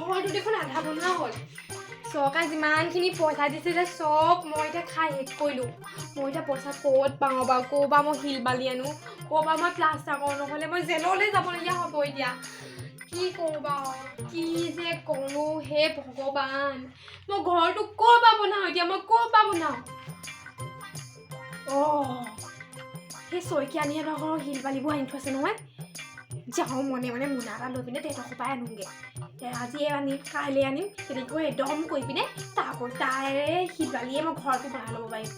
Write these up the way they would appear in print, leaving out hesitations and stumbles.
ঘৰটো দেখোন আধা বনোৱা হ'ল। চৰকাৰে যিমানখিনি পইচা দিছিলে, চব মই এতিয়া খাই শেষ কৰিলোঁ। মই এতিয়া পইচা ক'ত পাওঁ বাৰু? ক'ৰ পৰা মই শিল বালি আনো? ক'ৰ পৰা মই প্লাষ্টাৰ কৰোঁ? নহ'লে মই জেললৈ যাবলগীয়া হ'ব। এতিয়া কি কৰোঁ বাৰু? কি যে কৰোঁ, হে ভগৱান! মই ঘৰটো ক'ৰ পৰা বনাওঁ এতিয়া? মই ক'ৰ পৰা বনাওঁ? অঁ, সেই শইকীয়ানীহঁতৰ ঘৰৰ শিল বালিবোৰ আনি থৈছে নহয়। যাওঁ, মনে মনে মোনা এটা লৈ পিনে তেহেঁতৰ ঘৰৰ পৰাই আনোগৈ। আজিয়ে আনিম, কাইলৈ আনিম, তেনেকৈ একদম কৰি পিনে তাৰপৰা তাৰে শিল বালিয়ে মই ঘৰটো বনাই ল'ব পাৰিম।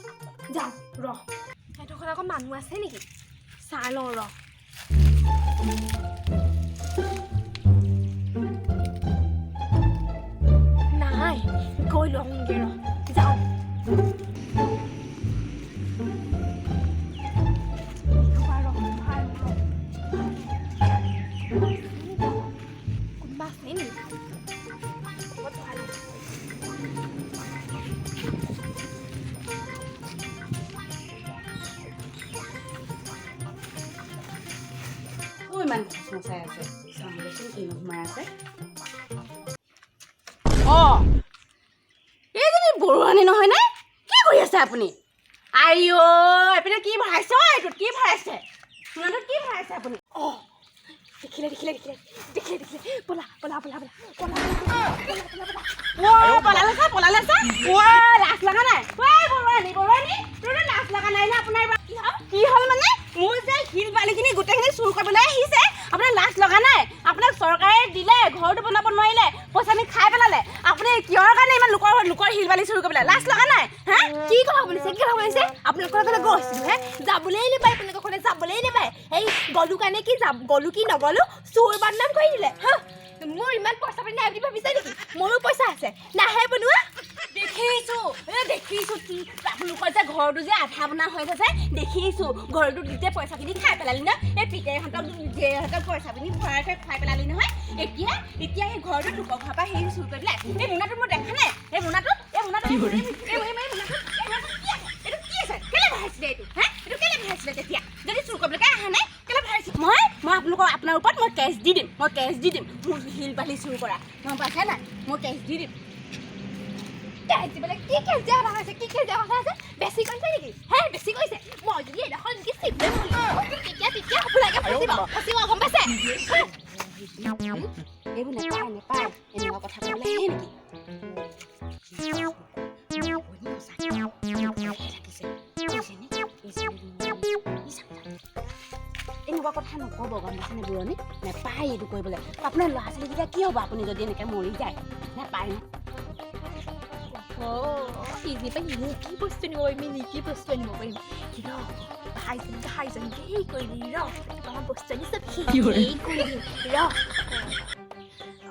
যাওঁ ৰহ। সিহঁতৰ ঘৰত আকৌ মানুহ আছে নেকি চাই লওঁ ৰহ। নাই, গৈ লওঁগৈ ৰহ। যাওঁ। ৰহ, ভাল ৰহ। কোনোবা আছে নেকি? ক'ত ভাল? অ, ইমান খচমচাই আছে, চাওঁ দেচোন কিনো সোমাই আছে। অ, এইজনী বৰুৱানী নহয়নে? কি কৰি আছে আপুনি? আইঅ, এইপিনে কি ভৰাইছে? অ, এইটোত কি ভৰাইছে? মোনাটোত কি ভৰাইছে আপুনি? অঁ, দেখিলে, দেখিলে, দেখিলে, দেখিলে, দেখিলে! ব'লা, ব'লা, ব'লা, ব'লা, ব'লা, ব'লা, ব'লা, ব'লা! অ, পলালে চা, পলালে চা! অ, লাজ লগা নাই? ঐ বৰুৱানী, বৰুৱানী, তোৰ লাজ লগা নাই নে আপোনাৰ এইবাৰ? কি হ'ল? কি হ'ল মানে, মোৰ যে শিল বালিখিনি গোটেইখিনি চুৰ কৰিবলৈ আহিছে, আপোনাৰ লাজ লগা নাই? আপোনাক চৰকাৰে দিলে, ঘৰটো বনাব নোৱাৰিলে, পইচাখিনি খাই পেলালে। আপুনি কিহৰ কাৰণে ইমান লোকৰ লোকৰ শিল বালি চুৰ কৰিবলৈ লাজ লগা নাই হা? কি কথা বুলিছে? কি কথা বুলিছে? আপোনালোকৰ ঘৰলৈ গৈছিলোঁ হে, যাবলৈই নাপায়। আপোনালোকৰ ঘৰলৈ যাবলৈই নাপায়। এই গ'লো কাৰণে কি যাব, গ'লো কি নগ'লো, চোৰ বদনাম কৰি দিলে। হা, মোৰ ইমান পইচা পাতি নাই বুলি ভাবিছে নেকি? মোৰো পইচা আছে, নাহে বনোৱা। দেখিছোঁ, এ দেখিছোঁ কি আপোনালোকৰ যে ঘৰটো যে আধা বনা হৈ আছে দেখিছোঁ। ঘৰটোত গোটেই পইচাখিনি খাই পেলালি ন? এই পিতেৰহঁতক, জীয়েৰহঁতক পইচাখিনি ভৰাই থৈ খাই পেলালি নহয়। এতিয়া এতিয়া এই ঘৰটোত লোকৰ ঘৰৰ পৰা হেৰি চুৰ কৰি পেলাই এই মোনাটোত মই দেখা নাই। এই মোনাটোত, এই মোনাটোত, এই মোনাটোত, এই মোনাটোত কি আছে? এইটো কি আছে? কেলে ভৰাইছিলে এইটো? হা, এইটো কেলে ভৰাইছিলে? তেতিয়া যদি চুৰ কৰিবলৈকে অহা নাই, কেলে ভৰাইছিলে? মই আপোনালোকৰ আপোনাৰ ওপৰত মই কেছ দি দিম, মই কেছ দি দিম। মোৰ শিল বালি চুৰ কৰা, গম পাইছে নাই? মই কেছ দি দিম। কেছ দিবলৈ কি কেছ দিয়া কথা হৈছে? কি কেছ দিয়া কথা আছে? বেছি কৰিছে নেকি হে? বেছি কৰিছে। মই যদি এডোখৰ নেকি চিপলৈ মৰিম, তেতিয়া তেতিয়া আপোনালোকে ফচিব, ফচিব, গম পাইছে? এইবোৰ নেপায়, নেপায়। এনেকুৱা কথা ক'বলৈ আহে নেকি? লাগিছে। এনেকুৱা কথা নক'ব, গম পাইছেনে বুৰণি? নেপায় এইটো কৰিবলৈ। আপোনাৰ ল'ৰা ছোৱালীকেইটা কি হ'ব আপুনি যদি এনেকৈ মৰি যায়? নেপায় ন। ইজি পৰা কি বস্তু আনিব পাৰিম? মিনি কি বস্তু আনিব পাৰিম? কি ৰ, ভাইজন ভাইজনকে হেৰি কৰি দিম ৰ। আমাৰ বস্তু আনি চব শেষ কৰি দিম ৰ।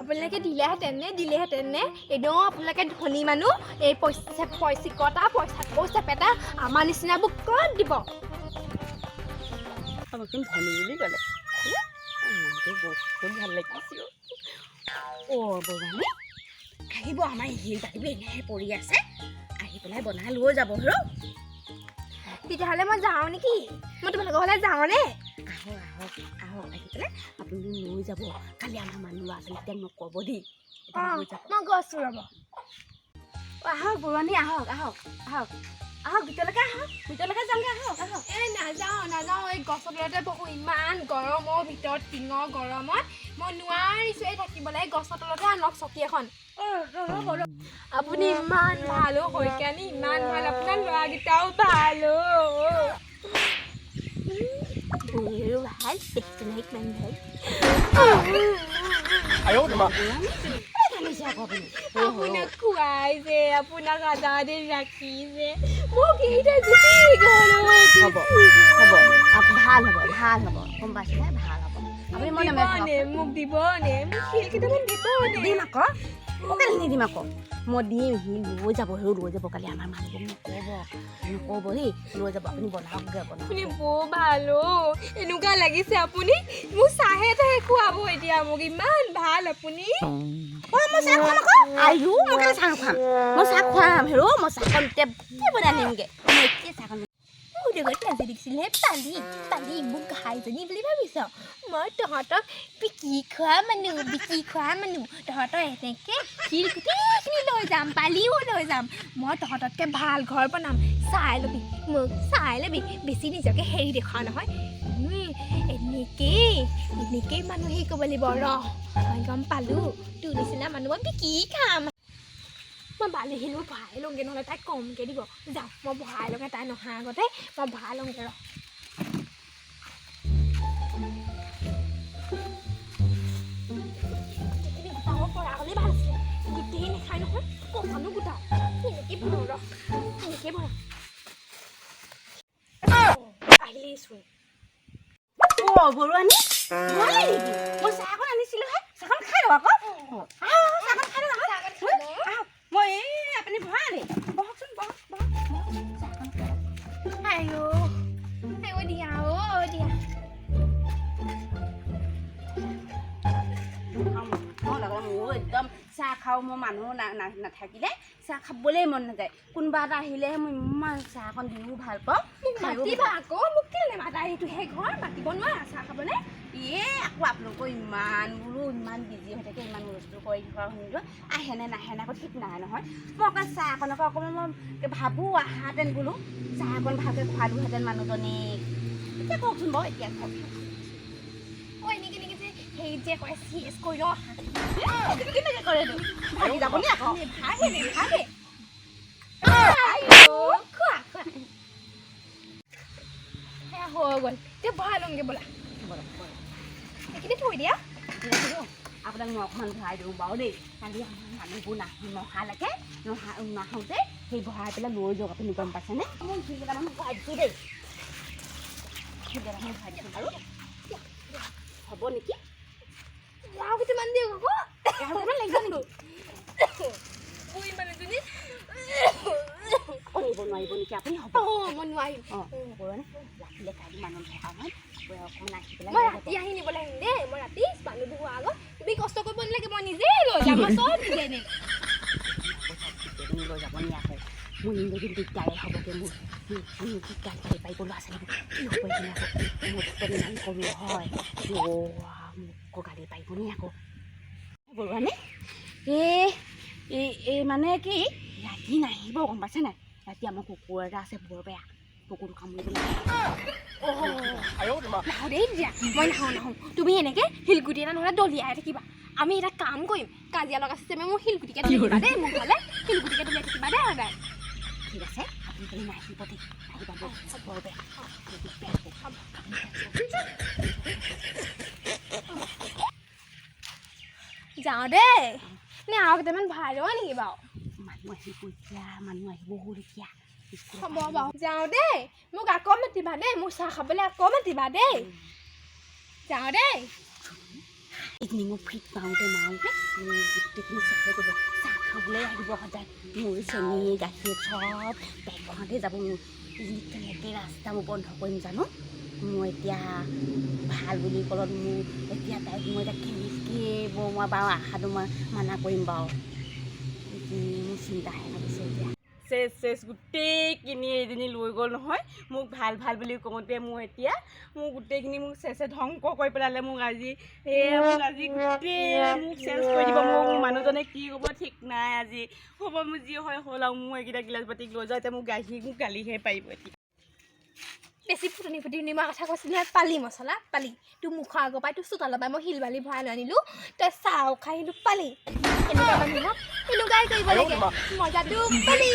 আপোনালোকে দিলেহেঁতেন নে? দিলেহেঁতেন নে? এনেও আপোনালোকে ধনী মানুহ, এই পইচা পইচিকতা পইচা চেপেটা আমাৰ নিচিনাবোৰ ক'ত দিব? আমাকচোন ধনী বুলি ক'লে, মনটো বহুত ভাল লাগিছে। অ' বৰুৱানী, আহিব, আমাৰ শিল বালিবোৰ এনেহে পৰি আছে, আহি পেলাই বনাই লৈ যাব হেৰ। তেতিয়াহ'লে মই যাওঁ নেকি? মই তোমালোকৰ ঘৰলৈ যাওঁনে? আহক, আহক, আহক। আহি পেলাই আপুনি লৈ যাব। কালি আমাৰ মানুহ ল'ৰা ছোৱালীক নক'ব দেই। অঁ, মই গৈছোঁ ৰ'ব। অ' আহক বৰুৱানী, আহক, আহক, আহক, আহক, ভিতৰলৈকে আহক, ভিতৰলৈকে যাওঁগৈ, আহক, আহক। এই নাযাওঁ, নাযাওঁ। এই গছৰ তলতে বহোঁ। ইমান গৰম, ভিতৰত টিঙৰ গৰমত মই নোৱাৰিছোঁ এই থাকিবলৈ। এই গছৰ তলতে আনক চকী এখন। আপুনি ইমান ভাল অ' শইকীয়ানী, ইমান ভাল। আপোনাৰ ল'ৰাকেইটাও ভাল অ'। মোৰো ভাল, দেখিছোঁ নহয় কিমান ভাল। কান্দিছে আকৌ আপুনি? আপোনাক খুৱাইছে, আপোনাক আজাদি ৰাখিছে, মোক এইটা গুচি গ'ল অ'। হ'ব, হ'ব, ভাল হ'ব, ভাল হ'ব, গম পাইছেনে? ভাল হ'ব। আপুনি মনে মনে থাকক। দিবনে মোক? দিবনে মোক শিল কেইটামান? দিবনে? দিম আকৌ, কেলে নিদিম আকৌ? মই দিম, সি লৈ যাব, সেই লৈ যাব। কালি আমাৰ মানুহক নক'ব, নক'ব দেই। লৈ যাব, আপুনি বনাওকগৈ, বনাওক। আপুনি বৰ ভাল অ'। এনেকুৱা লাগিছে আপুনি মোক চাহে তাহে খুৱাব এতিয়া মোক। ইমান ভাল আপুনি। অঁ, মই চাহ খুৱাম আকৌ। আয়ো, মই কেলে চাহ খুৱাম? মই চাহ খুৱাম হেৰ'। মই চাহকণ এতিয়া বনাই আনিমগৈ। মই এতিয়া চাহকণ মোৰ লগত নাচি দেখিছিলহে। পালি পালি, মোক ঘাইজনী বুলি ভাবিছ? মই তহঁতক বিকি খোৱা মানুহ, বিকি খোৱা মানুহ। তহঁতৰ এনেকৈ শিল গোটেইখিনি লৈ যাম, বালিও লৈ যাম। মই তহঁততকৈ ভাল ঘৰ বনাম, চাই ল'বি মোক, চাই ল'বি। বেছি নিজকে হেৰি দেখুৱা নহয়। এনেকেই এনেকেই মানুহ হেৰি কৰিব লাগিব। ৰহ, মই গম পালোঁ, তোৰ নিচিনা মানুহ মই বিকি খাম। মই বালি শিলো ভৰাই লওঁগৈ, নহ'লে তাইক কমকৈ দিব। যাওঁ, মই ভৰাই লওঁগৈ, তাই নহা আগতে মই ভৰাই লওঁগৈ। ৰ। গোটেইখিনি গোটাব পৰা হ'লেই ভাল আছিলে। গোটেই নাখায় নহয়, ক'ৰপানো গোটাওঁ? এনেকৈ ভৰাওঁ, ৰ, এনেকৈ ভৰাওঁ। আহিলেইচোন। অ' বৰুৱানী, ভৰালে নেকি? মই চাহ অকণ আনিছিলোঁহে, চাহকণ খাই লওক আকৌ। আহক, চাহকণ খাই লওক, আহক। আহক, মই এই আপুনি ভৰালে, বহকচোন, বহক, বহক, বহক, চাহকণ খাই লওক। আইঅ, আইঅ দিয়া, অ' দিয়া। খাওঁ লগতে মোৰো একদম চাহ খাওঁ। মই মানুহ নাথাকিলে চাহ খাবলেই মন নাযায়। কোনোবা এটা আহিলেহে মই ইমান চাহকণ দিও ভাল পাওঁ। মোক খায়ো ভাল মাতিবা পাওঁ। আকৌ। মোক কেলৈ নামাতা? এইটোহে ঘৰ, মাতিব নোৱাৰা চাহ খাবলৈ? আকৌ আপোনালোকৰ ইমান বোলো ইমান বিজি হৈ থাকে, ইমান বস্তু কৰি থকা শুনিলোঁ, আহেনে নাহেনে আকৌ ঠিক নাই নহয়। মই অকণ চাহ অকণকে অকণমান মই ভাবোঁ, আহাহেঁতেন বোলো চাহ অকণ ভালকৈ খোৱালোহেঁতেন মানুহজনীক। এতিয়া কওকচোন বাৰু, এতিয়া কওক। অ', এনেকৈ এনেকৈ যে হেৰিত যে কৰে, চিৰিয়াছ কৰি লওঁ আহা। কেনেকৈ কৰেনো? ভাগি যাব নি আকৌ? নেভাগে, নেভাগে। আইঅ, খোৱা খোৱা। সেয়া হৈ গ'ল, এতিয়া ভৰাই লওঁগৈ ব'লা। এইখিনি থৈ দিয়া। আপোনাক মই অকণমান ভৰাই দিওঁ বাৰু দেই। কালি আমাৰ মানুহবোৰ নাহি নহালৈকে, নহা নাহোঁতে সেই ভৰাই পেলাই লৈ যাওক আপুনি, গম পাইছেনে? মই শিল কেইটামান ভৰাই দিছোঁ দেই, শিল কেইটামান ভৰাই দিছোঁ বাৰু। হ'ব নেকি? আৰু কেইটামান দিয়ক আকৌ। আৰু অকণমান লাগিব নেকি? বুঢ়ী মানুহজনী। আকৌ নিব নোৱাৰিব নেকি আপুনি? হ'ব। অঁ, মই নোৱাৰিম। অঁ, বৰুৱানী, ৰাতিলৈ কাইলৈ মানুহ থকা নহয়, অকণমান আহি পেলাই মই লৈ যাব। ৰাতি আহি নিবলৈ আহিম দেই। মই ৰাতি মানুহবোৰ হোৱাৰ আগত, তুমি কষ্ট কৰিব নালাগে, মই নিজেই লৈ যাম। মই চব নিজে নিম। গোটেইখিনি লৈ যাব নি আকৌ? মোৰ নিলে কিন্তু দিগদাৰে হ'বগৈ। মোৰ মোৰ দিগদাৰ গালি পাৰিব ল'ৰা ছোৱালীবোৰ। কি হ'ব এইখিনি আকৌ? মোৰ ইমান কৰোঁ হয়, অ' মোক আকৌ গালি পাৰিব নি আকৌ? বৰুৱানী, এই এই এই মানে কি, ৰাতি নাহিব, গম পাইছে নাই? ৰাতি আমাৰ কুকুৰ এটা আছে, বৰ বেয়া। কুকুৰটো কামুৰিব। নাহোঁ দেই তেতিয়া, মই নাহোঁ, নাহোঁ। তুমি এনেকৈ শিলগুটি এটা নহ'লে দলিয়াই থাকিবা। আমি এটা কাম কৰিম, কাজিয়া লগা চিষ্টেমে মোক শিলগুটিকে দলিয়াই দিবা দেই। মোৰ ঘৰলৈ শিলগুটিকে দলিয়াই থাকিবা দেই সদায়। ঠিক আছে, আপুনি খালি নাহিব দেই। আহিব বৰ বেয়া, বহুত বেয়া। যাওঁ দেই। নে আৰু কেইটামান ভৰাই ল'বা নেকি বাৰু? মানুহ আহিব এতিয়া, মানুহ আহিব হ'ল এতিয়া। হ'ব বাৰু, যাওঁ দেই। মোক আকৌ মাতিবা দেই, মোক চাহ খাবলৈ আকৌ মাতিবা দেই। যাওঁ দেই। এইখিনি মোৰ ফিট মাৰোঁতে মাৰোঁতে মোৰ গোটেইখিনি চেচে কৰিব। চাহ খাবলৈ আহিব সদায়। মোৰ চেনি গাখীৰ চব পেটখনতে যাব। মোৰ এইখিনি কেনেকৈ ৰাস্তা মই বন্ধ কৰিম জানো? মই এতিয়া ভাল বুলি ক'লত মোৰ এতিয়া তাইক মই এতিয়া কেনেকৈ মই বাৰু আশাটো মই মানা কৰিম বাৰু? এইখিনি মোৰ চিন্তাহে লাগিছে এতিয়া। চেচ চেচ, গোটেইখিনি এইজনী লৈ গ'ল নহয়। মোক ভাল ভাল বুলি কওঁতে মোৰ এতিয়া মোৰ গোটেইখিনি মোক চেচে ধ্বংস কৰি পেলালে। মোক আজি এই মোক আজি গোটেই মোক চেঞ্জ কৰি দিব। মোক মানুহজনে কি ক'ব ঠিক নাই আজি। হ'ব, মোৰ যি হয় হ'ল আৰু। মোৰ এইকেইটা গিলাচ বাতিক লৈ যাওঁ এতিয়া। মোক গাখীৰ মোক গালিহে পাৰিব এতিয়া। বেছি ফুটনি ফুটনি মৰা কথা কৈছিলি নহয়? পালি মছলা পালি। তোৰ মুখৰ আগৰ পৰাই, তোৰ চোতালৰ পৰাই মই শিল বালি ভৰাই লৈ আনিলোঁ। তই চাহ খাই আহিলোঁ। পালি, এনেকুৱা মানুহক এনেকুৱাই কৰিব লাগে। মজাটো পালি।